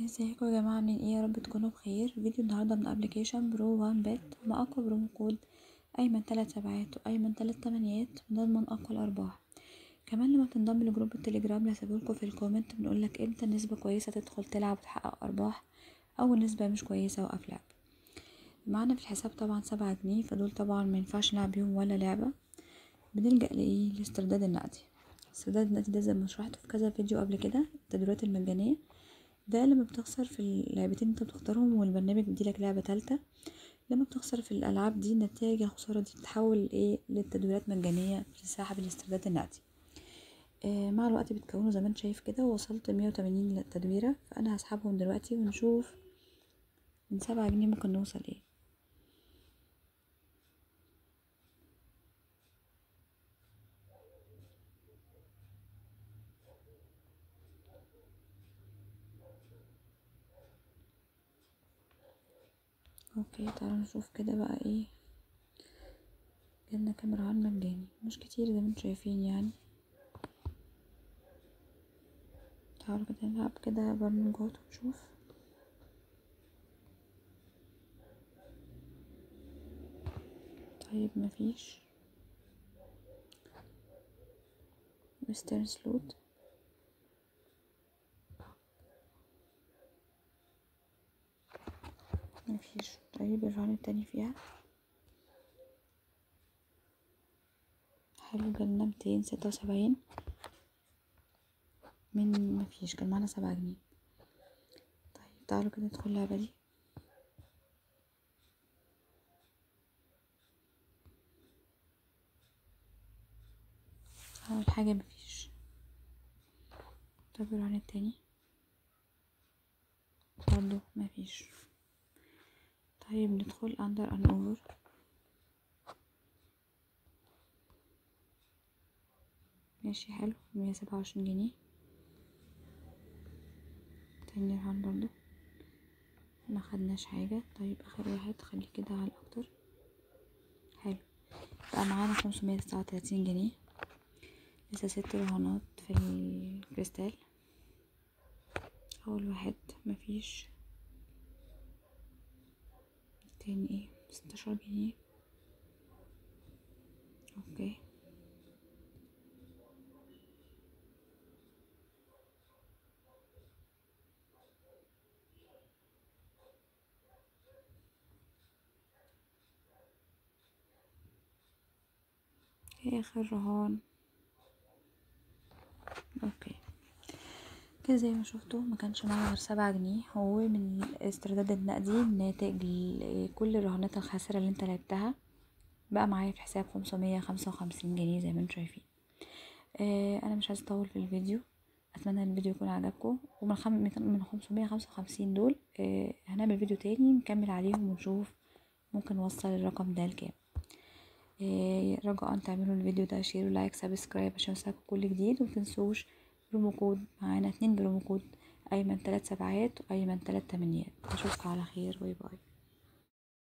ازيكم يا جماعة، عاملين ايه؟ يا رب تكونوا بخير. فيديو النهارده من application Pro 1 Bet مع اقوى promo code ايمن 3 سبعات وايمن 3 تمانيات، بنضمن اقوى الارباح. كمان لما تنضم ل group التليجرام اللي هسيبهولكوا في ال comment، بنقولك امتى النسبة كويسة تدخل تلعب وتحقق ارباح، او النسبة مش كويسة وقف لعب. معانا في الحساب طبعا 7 جنيه، فدول طبعا ما ينفعش نلعب بيهم ولا لعبه. بنلجأ لايه؟ الاسترداد النقدي. الاسترداد النقدي ده زي ما شرحته في كذا فيديو قبل كده، التدريبات المجانية ده لما بتخسر في اللعبتين انت بتختارهم والبرنامج بيديلك لعبة تالتة. لما بتخسر في الالعاب دي، نتائج الخسارة دي بتتحول ايه؟ للتدويرات مجانية في سحب الاسترداد النقدي. مع الوقت بتكونوا زي ما انت شايف كده، وصلت 180 تدويرة، فانا هسحبهم دلوقتي ونشوف من 7 جنيه ممكن نوصل ايه. okay، تعالوا نشوف كده بقى ايه جالنا. كام رهان مجاني؟ مش كتير زي ما انتم شايفين يعني. تعالوا كده نلعب كده برنامجات ونشوف. طيب مفيش western slot. مفيش. طيب الرهان التاني فيها حلو، جالنا 276 من مفيش، كان معانا 7 جنيه. طيب تعالوا كده ندخل اللعبة دي. أول حاجة مفيش. طب الرهان التاني برضو مفيش. طيب ندخل under and over. ماشي حلو، 127 جنيه. تاني رهان برضو ما خدناش حاجة. طيب اخر واحد خليه كده على الاكتر. حلو، بقى معانا 539 جنيه. لسه 6 رهانات في الكريستال. اول واحد مفيش. تاني ايه؟ 16 جنيه. okay، اخر رهان. okay كده زي ما شفتوا ما كانش معايا غير 7 جنيه. هو من الاسترداد النقدي ناتج كل الرهانات الخاسرة اللي انت لعبتها، بقى معايا في حساب 555 جنيه زي ما انتم شايفين. انا مش عايزه اطول في الفيديو، اتمنى ان الفيديو يكون عجبكم. ومن 555 دول هنعمل فيديو تاني نكمل عليهم ونشوف ممكن نوصل الرقم ده لكام. رجاء تعملوا الفيديو ده share و like subscribe عشان يوصلكم كل جديد، ومتنسوش promo code معانا 2 promo code ايمن 3 سبعات وايمن 3 تمانيات. اشوفكم على خير، bye bye.